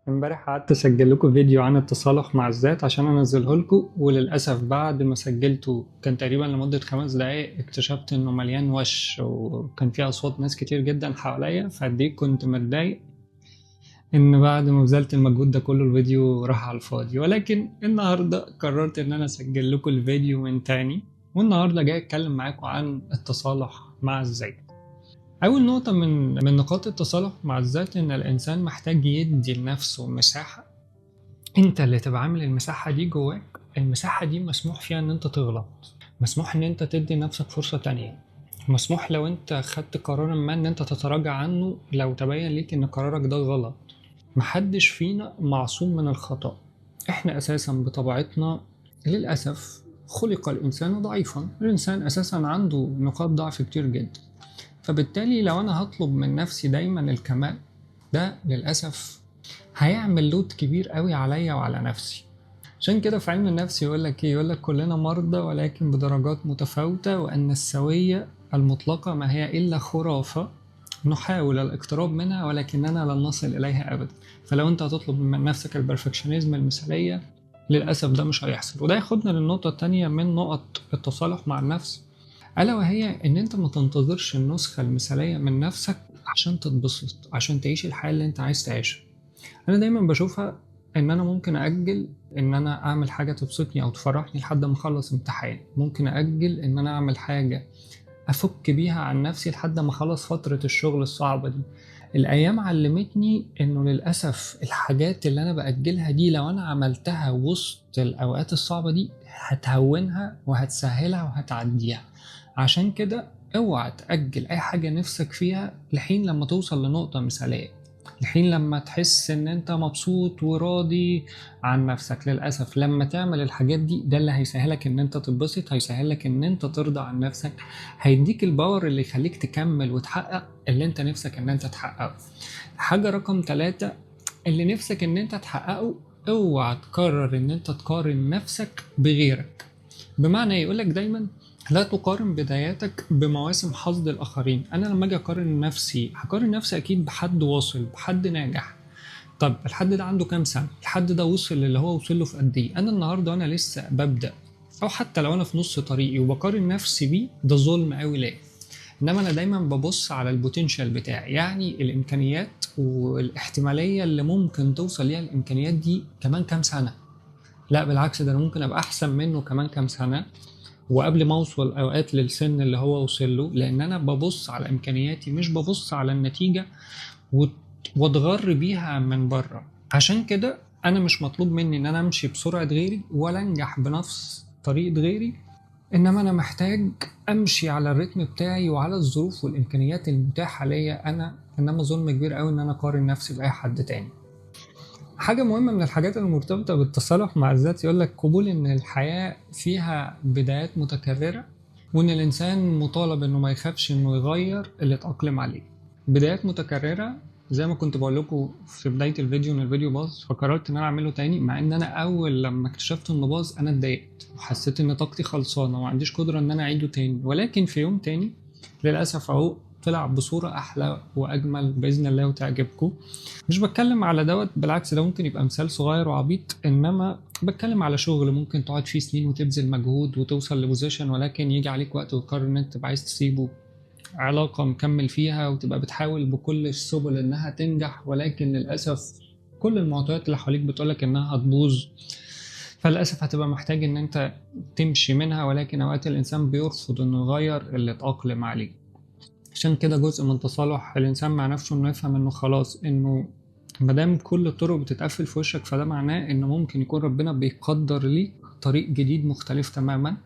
امبارح قعدت اسجل لكم فيديو عن التصالح مع الذات عشان انزله لكم، وللاسف بعد ما سجلته كان تقريبا لمدة 5 دقايق اكتشفت انه مليان وش وكان فيه اصوات ناس كتير جدا حواليا، فدي كنت متضايق ان بعد ما بذلت المجهود ده كله الفيديو راح على الفاضي. ولكن النهارده قررت ان انا اسجل لكم الفيديو من تاني، والنهارده جاي اتكلم معاكم عن التصالح مع الذات. أول نقطة من نقاط التصالح مع الذات إن الإنسان محتاج يدي لنفسه مساحة. أنت اللي تبقى عامل المساحة دي جواك، المساحة دي مسموح فيها إن أنت تغلط، مسموح إن أنت تدي نفسك فرصة تانية، مسموح لو أنت خدت قرار ما إن أنت تتراجع عنه لو تبين ليك إن قرارك ده غلط. محدش فينا معصوم من الخطأ، إحنا أساسا بطبيعتنا للأسف خلق الإنسان ضعيفا، الإنسان أساسا عنده نقاط ضعف كتير جدا، فبالتالي لو أنا هطلب من نفسي دايما الكمال ده للأسف هيعمل لود كبير قوي عليا وعلى نفسي. عشان كده في علم النفس يقولك إيه؟ يقولك كلنا مرضى ولكن بدرجات متفاوتة، وأن السوية المطلقة ما هي إلا خرافة نحاول الاقتراب منها ولكننا لن نصل إليها أبدا. فلو أنت هتطلب من نفسك البرفكشنزم المثالية للأسف ده مش هيحصل. وده ياخدنا للنقطة التانية من نقط التصالح مع النفس، ألا وهي إن أنت ما تنتظرش النسخة المثالية من نفسك عشان تتبسط، عشان تعيش الحياة اللي أنت عايز تعيشها. أنا دايما بشوفها إن أنا ممكن أأجل إن أنا أعمل حاجة تبسطني أو تفرحني لحد ما أخلص امتحان، ممكن أأجل إن أنا أعمل حاجة أفك بيها عن نفسي لحد ما أخلص فترة الشغل الصعبة دي. الأيام علمتني إنه للأسف الحاجات اللي أنا بأجلها دي لو أنا عملتها وسط الأوقات الصعبة دي هتهونها وهتسهلها وهتعديها. عشان كده اوعى تأجل أي حاجة نفسك فيها لحين لما توصل لنقطة مثالية، لحين لما تحس إن أنت مبسوط وراضي عن نفسك. للأسف لما تعمل الحاجات دي ده اللي هيسهلك إن أنت تتبسط، هيسهلك إن أنت ترضى عن نفسك، هيديك ال power اللي يخليك تكمل وتحقق اللي أنت نفسك إن أنت تحققه. حاجة رقم 3 اللي نفسك إن أنت تحققه، اوعى تقرر إن أنت تقارن نفسك بغيرك. بمعنى يقولك دايما لا تقارن بداياتك بمواسم حصد الآخرين. أنا لما أجي أقارن نفسي هقارن نفسي أكيد بحد واصل، بحد ناجح. طب الحد ده عنده كام سنة؟ الحد ده وصل اللي هو وصل له في قد إيه؟ أنا النهاردة أنا لسه ببدأ، أو حتى لو أنا في نص طريقي وبقارن نفسي بيه ده ظلم قوي ليه. إنما أنا دايما ببص على ال potential بتاعي، يعني الإمكانيات والاحتمالية اللي ممكن توصل ليها الإمكانيات دي كمان كام سنة. لا بالعكس، ده أنا ممكن أبقى أحسن منه كمان كام سنة وقبل ما اوصل اوقات للسن اللي هو وصل له، لان انا ببص على امكانياتي مش ببص على النتيجة واتغر بيها من بره. عشان كده انا مش مطلوب مني ان انا امشي بسرعة غيري ولا انجح بنفس طريقه غيري، انما انا محتاج امشي على الريتم بتاعي وعلى الظروف والامكانيات المتاحة ليا انا. انما ظلم كبير قوي ان انا اقارن نفسي باي حد تاني. حاجة مهمة من الحاجات المرتبطة بالتصالح مع الذات يقولك قبول إن الحياة فيها بدايات متكررة، وإن الإنسان مطالب إنه ما يخافش إنه يغير اللي اتأقلم عليه. بدايات متكررة زي ما كنت بقول لكم في بداية الفيديو إن الفيديو باظ، فقررت إن أنا أعمله تاني، مع إن أنا أول لما اكتشفت إنه باظ أنا اتضايقت وحسيت إن طاقتي خلصانة وما عنديش قدرة إن أنا أعيده تاني. ولكن في يوم تاني للأسف أهو طلع بصورة أحلى وأجمل بإذن الله وتعجبكم. مش بتكلم على دوت، بالعكس ده ممكن يبقى مثال صغير وعبيط، إنما بتكلم على شغل ممكن تقعد فيه سنين وتبذل مجهود وتوصل ل position، ولكن يجي عليك وقت وتقرر إن أنت عايز تسيبه. علاقة مكمل فيها وتبقى بتحاول بكل السبل إنها تنجح، ولكن للأسف كل المعطيات اللي حواليك بتقولك إنها هتبوظ، فللأسف هتبقى محتاج إن أنت تمشي منها. ولكن أوقات الإنسان بيرفض إنه يغير اللي اتأقلم عليه. عشان كده جزء من تصالح الإنسان مع نفسه إنه يفهم إنه خلاص، إنه مادام كل الطرق بتتقفل في وشك فده معناه إنه ممكن يكون ربنا بيقدر ليك طريق جديد مختلف تماما،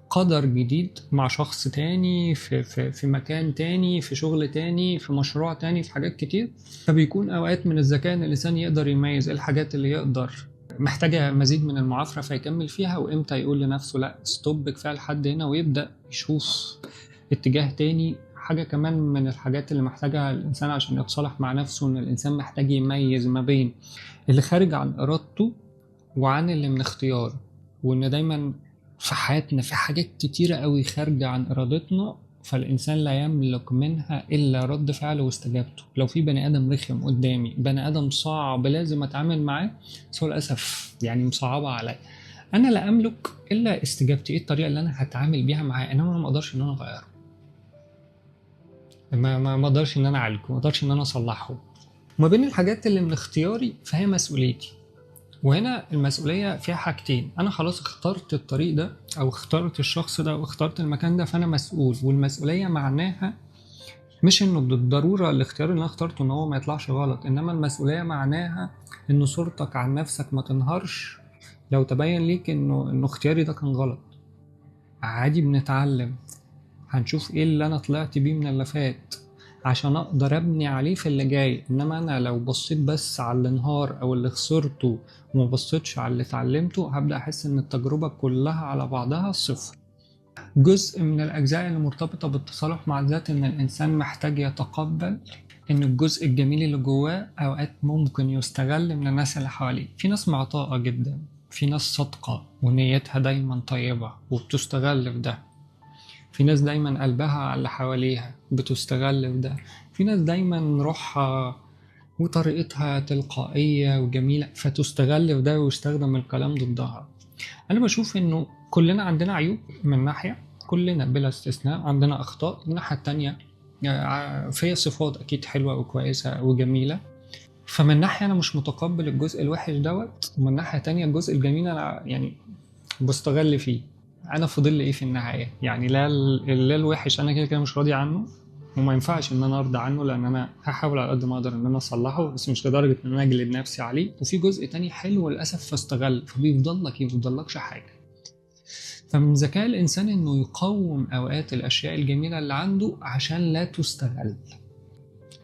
قدر جديد مع شخص تاني، في, في, في مكان تاني، في شغل تاني، في مشروع تاني، في حاجات كتير. فبيكون أوقات من الذكاء إن الإنسان يقدر يميز إيه الحاجات اللي يقدر محتاجة مزيد من المعافرة فيكمل فيها، وإمتى يقول لنفسه لا ستوب كفاية لحد هنا ويبدأ يشوف اتجاه تاني. حاجة كمان من الحاجات اللي محتاجها الإنسان عشان يتصالح مع نفسه إن الإنسان محتاج يميز ما بين اللي خارج عن إرادته وعن اللي من اختياره، وإن دايما في حياتنا في حاجات كتيرة قوي خارجة عن إرادتنا فالإنسان لا يملك منها إلا رد فعله واستجابته. لو في بني آدم رخم قدامي، بني آدم صعب لازم أتعامل معاه، بس هو للأسف يعني مصعبة عليا، أنا لا أملك إلا استجابتي، إيه الطريقة اللي أنا هتعامل بيها معاه، إنما أنا ما أقدرش إن أنا أغيره، ما أقدرش إن أنا أعالجه، ما أقدرش إن أنا أصلحه. وما بين الحاجات اللي من اختياري فهي مسؤوليتي، وهنا المسؤولية فيها حاجتين، أنا خلاص اخترت الطريق ده أو اخترت الشخص ده أو اخترت المكان ده، فأنا مسؤول. والمسؤولية معناها مش إنه بالضرورة الاختيار اللي أنا اخترته إن هو ما يطلعش غلط، إنما المسؤولية معناها إن صورتك عن نفسك ما تنهارش لو تبين ليك إنه اختياري ده كان غلط. عادي، بنتعلم، هنشوف إيه اللي أنا طلعت بيه من اللي فات عشان أقدر أبني عليه في اللي جاي. إنما أنا لو بصيت بس على اللي انهار أو اللي خسرته وما بصيتش على اللي اتعلمته، هبدأ أحس إن التجربة كلها على بعضها صفر. جزء من الأجزاء اللي مرتبطة بالتصالح مع الذات إن الإنسان محتاج يتقبل إن الجزء الجميل اللي جواه أوقات ممكن يستغل من الناس اللي حواليه. في ناس معطاءة جدا، في ناس صادقة ونيتها دايما طيبة وبتستغل في ده، في ناس دايما قلبها على اللي حواليها بتستغل في ده، في ناس دايما روحها وطريقتها تلقائية وجميلة فتستغل في ده ويستخدم الكلام ضدها. أنا بشوف إنه كلنا عندنا عيوب من ناحية، كلنا بلا استثناء عندنا أخطاء، من الناحية التانية فيها صفات أكيد حلوة وكويسة وجميلة. فمن ناحية أنا مش متقبل الجزء الوحش دوت، ومن ناحية تانية الجزء الجميل أنا يعني بستغل فيه. أنا فاضل لي إيه في النهاية؟ يعني لا الوحش أنا كده كده مش راضي عنه، وما ينفعش إن أنا أرضى عنه، لأن أنا هحاول على قد ما أقدر إن أنا أصلحه، بس مش لدرجة إن أنا أجلد نفسي عليه. وفي جزء تاني حلو للأسف فاستغل، فبيفضل لك يفضل لكش حاجة. فمن ذكاء الإنسان إنه يقوم أوقات الأشياء الجميلة اللي عنده عشان لا تستغل.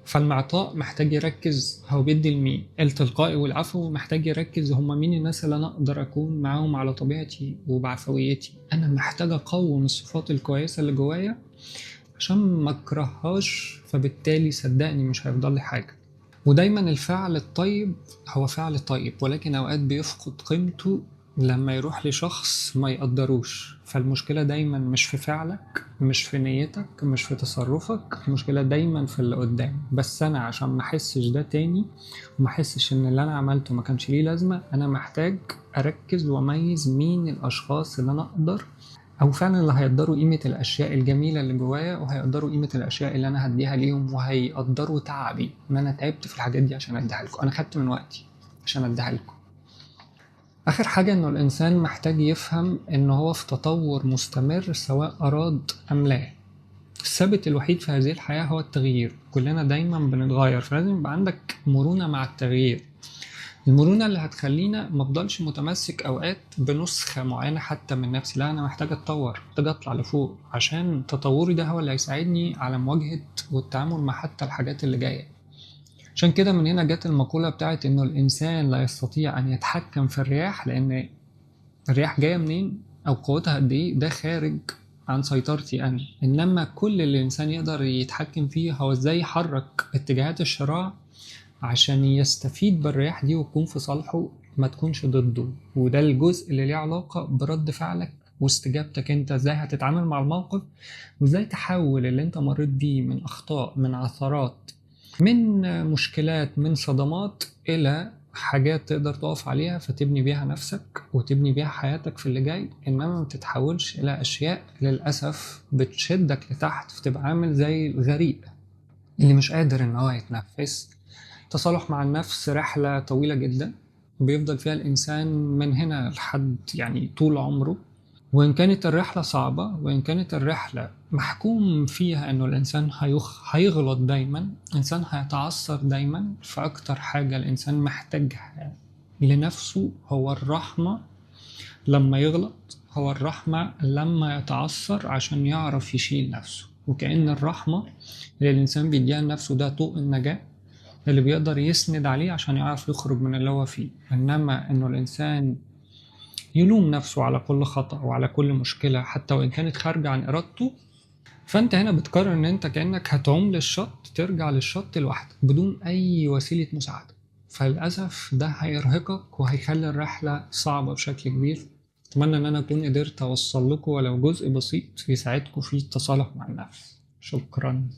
فالمعطاء محتاج يركز هو بيدي لمين، التلقائي والعفو محتاج يركز هما مين الناس اللي أنا أقدر أكون معاهم على طبيعتي وبعفويتي. أنا محتاج أقوم الصفات الكويسة اللي جوايا عشان ما أكرههاش، فبالتالي صدقني مش هيفضل لي حاجة. ودايما الفعل الطيب هو فعل طيب، ولكن أوقات بيفقد قيمته لما يروح لشخص ما يقدروش. فالمشكلة دايما مش في فعلك، مش في نيتك، مش في تصرفك، المشكلة دايما في اللي قدام. بس أنا عشان ما أحسش ده تاني وما أحسش إن اللي أنا عملته ما كانش ليه لازمة، أنا محتاج أركز وأميز مين الأشخاص اللي أنا أقدر أو فعلا اللي هيقدروا قيمة الأشياء الجميلة اللي جوايا، وهيقدروا قيمة الأشياء اللي أنا هديها ليهم، وهيقدروا تعبي إن أنا تعبت في الحاجات دي عشان أديها لكم، أنا خدت من وقتي عشان أديها لكم. آخر حاجة إنه الإنسان محتاج يفهم إنه هو في تطور مستمر سواء أراد أم لا. الثابت الوحيد في هذه الحياة هو التغيير، كلنا دايما بنتغير، فلازم يبقى عندك مرونة مع التغيير. المرونة اللي هتخلينا ما افضلش متمسك أوقات بنسخة معينة حتى من نفسي، لا أنا محتاج أتطور، محتاج أطلع لفوق، عشان تطوري ده هو اللي هيساعدني على مواجهة والتعامل مع حتى الحاجات اللي جاية. عشان كده من هنا جت المقولة بتاعت إنه الإنسان لا يستطيع أن يتحكم في الرياح، لأن الرياح جاية منين أو قوتها قد إيه ده خارج عن سيطرتي أنا. إنما كل اللي الإنسان يقدر يتحكم فيه هو إزاي يحرك اتجاهات الشراع عشان يستفيد بالرياح دي وتكون في صالحه ما تكونش ضده. وده الجزء اللي ليه علاقة برد فعلك واستجابتك انت، ازاي هتتعامل مع الموقف، وازاي تحول اللي انت مريت بيه من أخطاء، من عثرات، من مشكلات، من صدمات، إلى حاجات تقدر تقف عليها فتبني بيها نفسك وتبني بيها حياتك في اللي جاي. إنما ما تتحولش إلى أشياء للأسف بتشدك لتحت، فتبقى عامل زي الغريق اللي مش قادر إن هو يتنفس. تصالح مع النفس رحلة طويلة جدا بيفضل فيها الإنسان من هنا لحد يعني طول عمره، وإن كانت الرحلة صعبة، وإن كانت الرحلة محكوم فيها إنه الإنسان هيغلط دايما، الإنسان هيتعثر دايما. فأكتر حاجة الإنسان محتاجها لنفسه هو الرحمة لما يغلط، هو الرحمة لما يتعثر، عشان يعرف يشيل نفسه. وكأن الرحمة اللي الإنسان بيديها لنفسه ده طوق النجاة اللي بيقدر يسند عليه عشان يعرف يخرج من اللي هو فيه. إنما إنه الإنسان يلوم نفسه على كل خطأ وعلى كل مشكلة حتى وإن كانت خارجة عن إرادته، فأنت هنا بتقرر إن أنت كأنك هتعوم للشط، ترجع للشط لوحدك بدون أي وسيلة مساعدة. فللأسف ده هيرهقك وهيخلي الرحلة صعبة بشكل كبير. اتمنى ان انا اكون قدرت اوصل لكم ولو جزء بسيط يساعدكم في التصالح مع النفس. شكرا.